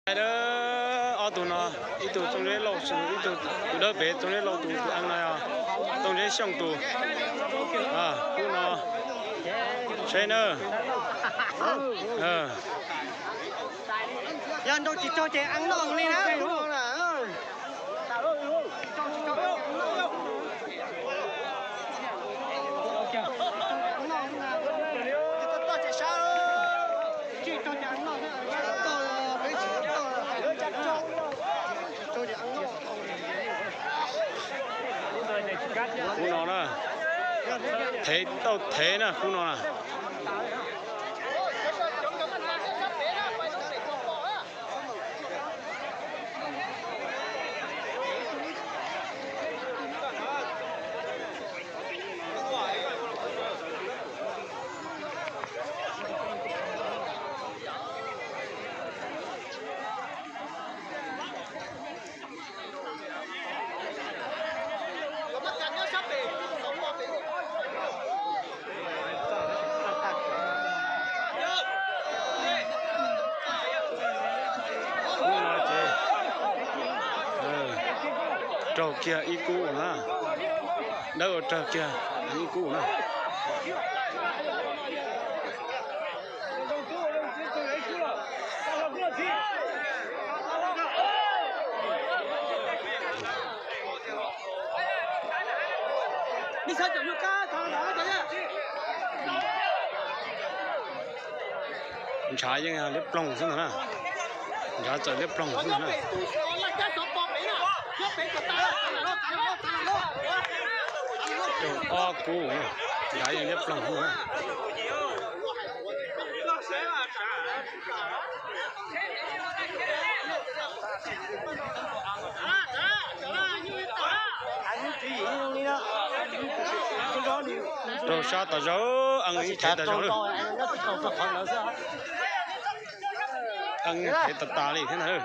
Ai da, ob tug no, ib tug Txooj Zeb Lauj, ib tug tus dawb pem Txooj Zeb Lauj tus, tus eev no yog Txooj Zeb Xyooj tus. Kub no, saib na. Yog nrau tsis raug ces eev noj li na. Kub no na, thev tau thev na kub no na. Kub no ces raug kiag ib kub na, dawb ua raug kiag ib kub na. Ntshav yeej liab ploog xwb ntag na. Ntshav txawm liab ploog xwb ntag na. Raug ob kub, ntshav yeej liab ploog xwb ntag na. Raug sab tas zog, eev thev tas zog lawm. Eev thev tas tas li thiab ntag.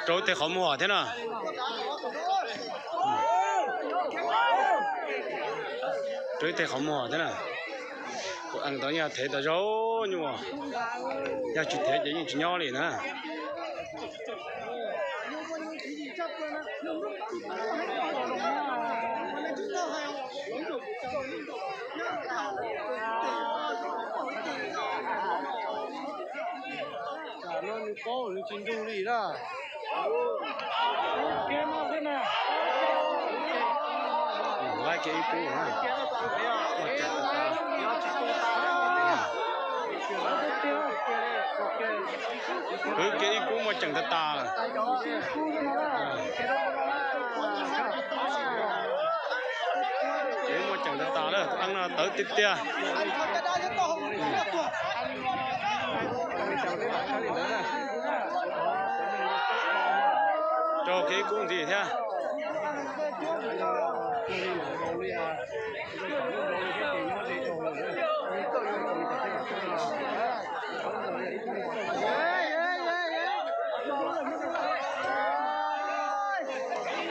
Rau ib teg qhov muag thiab na. Rau ib teg qhov muag thiab na. Tus eev tod yog thev tas zog nyuaj, yog tsis thev ces yeej tsis nyob li na. Tam no nws paub nws tsis nrug li na. Laib kiag ib kub na. Kwv kiag ib kub muaj ceem tag tas lawm. Kwv muaj ceem tag tas lawm, tus eev no tawv tiag tiag. Raug kiag ib kub ntxiv thiab.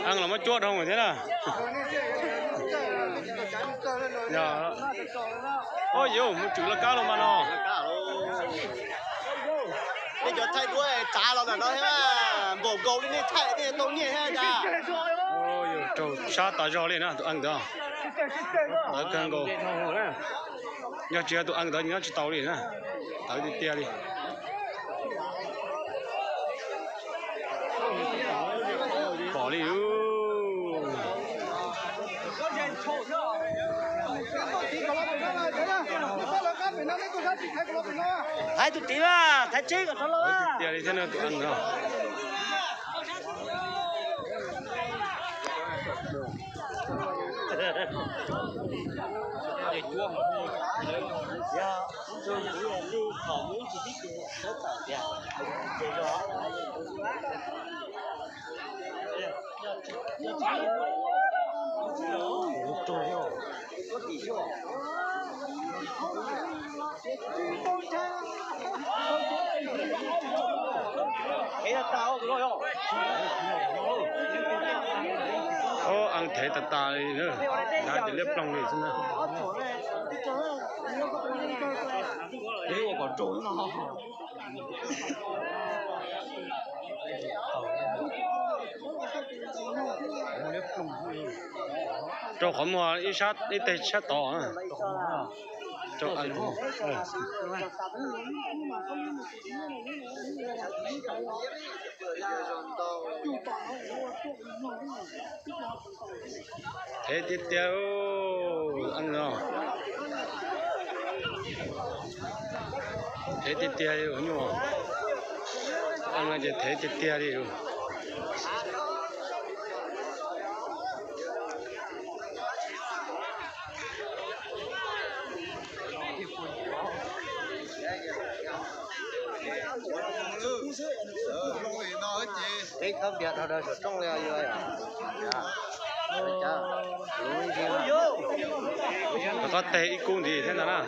Eev los muab cuab dhau thiab na. Yog, o yus mus tswm laj kab los mas no. Nej cov thaij duab tsav los ntawm no thiab, npaum nkaus li nej thaij nej tau nyiaj thiab cas. Raug sab tas zog li na tus eev ntawd. Tawv kawg nkaus. Yog tsis yog tus eev ntawd nyob tsis tau li na. Tawv tiag tiag li. Pom li. Thaiv tus tid mas, thaiv tseb kom rov los tiag li thiab no tus eev no. Ob, eej thev tas tas li, nrad ces liab ploog li xwb na. Rau qhov muag ib sab, ib teg sab tod. Thev tiag tiag, eej no. Thev tiag tiag li nyuj. Eej no ces thev tiag tiag li. Peb khawb npias dhau rau saum rooj li os. Rov qab teg ib kub ntxiv thiab ntag na.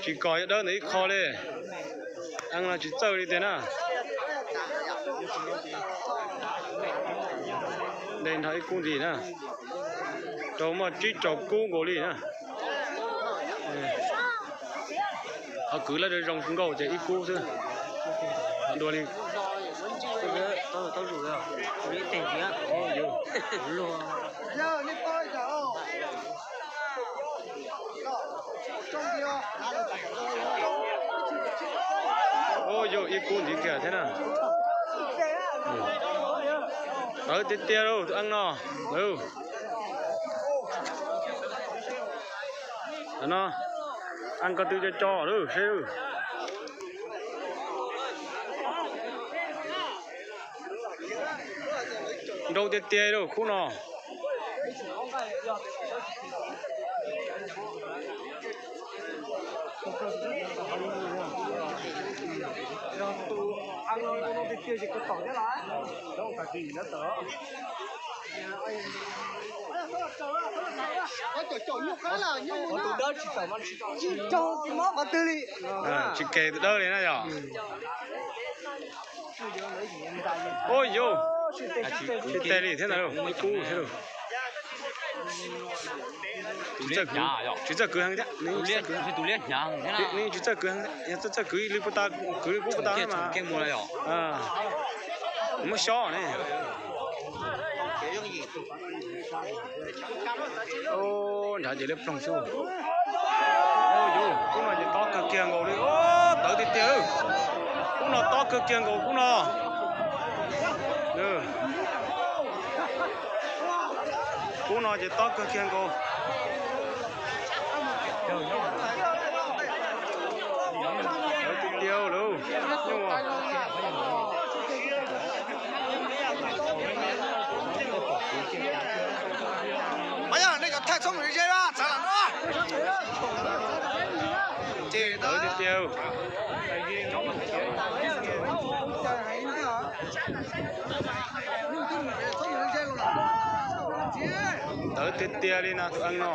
Tsis kom yuav dawb ntawm ib qho li. Eej no tsis txawj li tiag na. Nte nrho ib kub ntxiv na. Rau muaj tsib rau kub nkaus li na. Qhov kwv lawv zoo nkauj ces ib kub xwb. Dua li. Ua yog ib kub ntxiv kiag thiab na. Tawv tiag tiag lauj, tus eej no. Tus no, eej ko tw co co lawm seb. Nrau tiag tiag lauj khub no. Tsis ke tus dawb li na yog. Ua yog, tsis teg li thiab ntag, ib kub thiab lauj. Tsis txawj kwv heev thiab, nws tsis txawj kwv heev thiab, yog txawj txawj kwv heev, yog txawj txawj kwv li puag ta, kwv li kub puag ta mas muab xyob ne. Nrad ces liab ploog xwb. Yus, kub no ces tob kawg kiag nkaus li. Tawv tiag tiag. Kub no tob kawg kiag nkaus kub no. Kub no ces tob kawg kiag nkaus. Tiag tiag lauj. Tawv tiag tiag. Tawv tiag tiag li no tus eej no.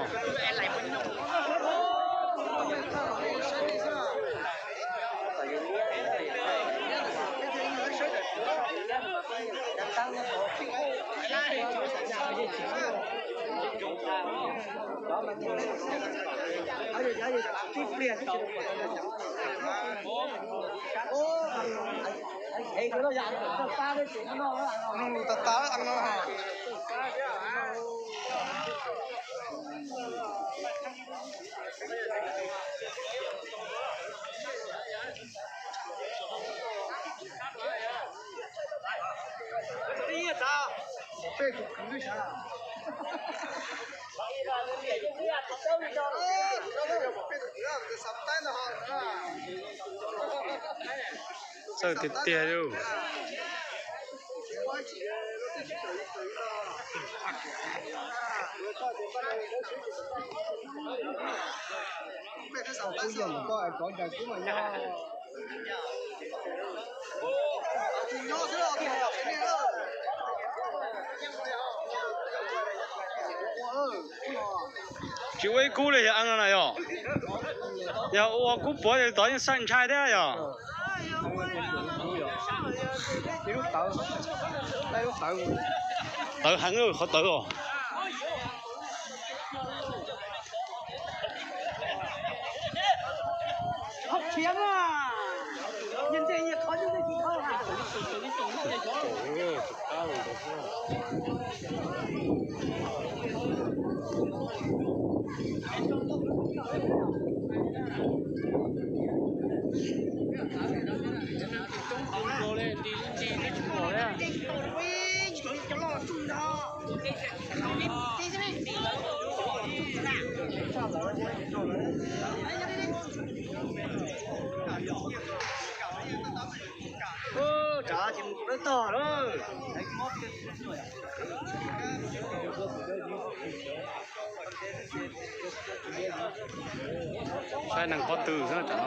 Mloog lus tas tas eej no. Txawj tiag tiag li. Tsis ua ib kub li yog ees no na yog. Yog ua kub puav tod yeej xaij ntshai thiab yog. Tawv heev, qhov tawv os. Saib neeg pob tw xwb no.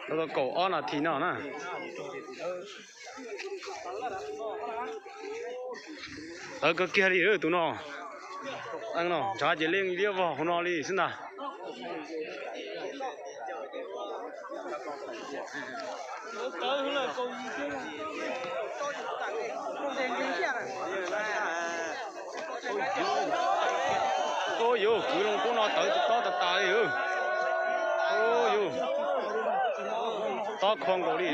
Tau kaum ob nas this no na. Tawv kawg kiag li tus no. Ntshav ces liab liab vog hauv no li xwb ntag. Ua yuav kwv loo kub no tawv tob tas tas li. Ua yuav tob kho nkaus li.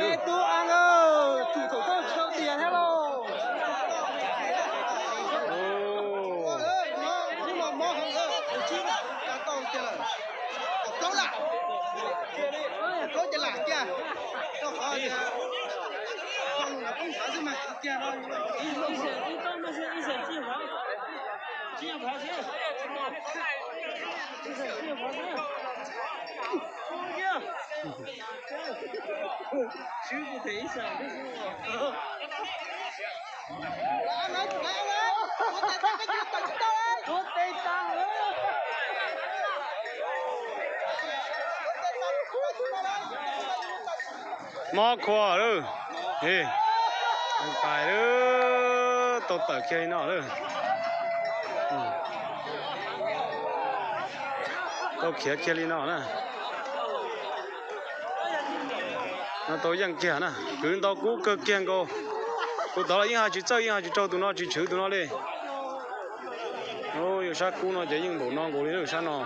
Mob khuav lawm. Pais lawm, tau tawm kiag li no lawm. Tau khiav kiag li no na. No tau yeej kiag na, kwv ntau kub kawg kiag nkaus. Tus tod los yeej ho tsis txawj, yeej ho tsis raug tus no, tsis tshwv tus no li. Yog sab kub no ces yeej npaum no nkaus li lawm sab no.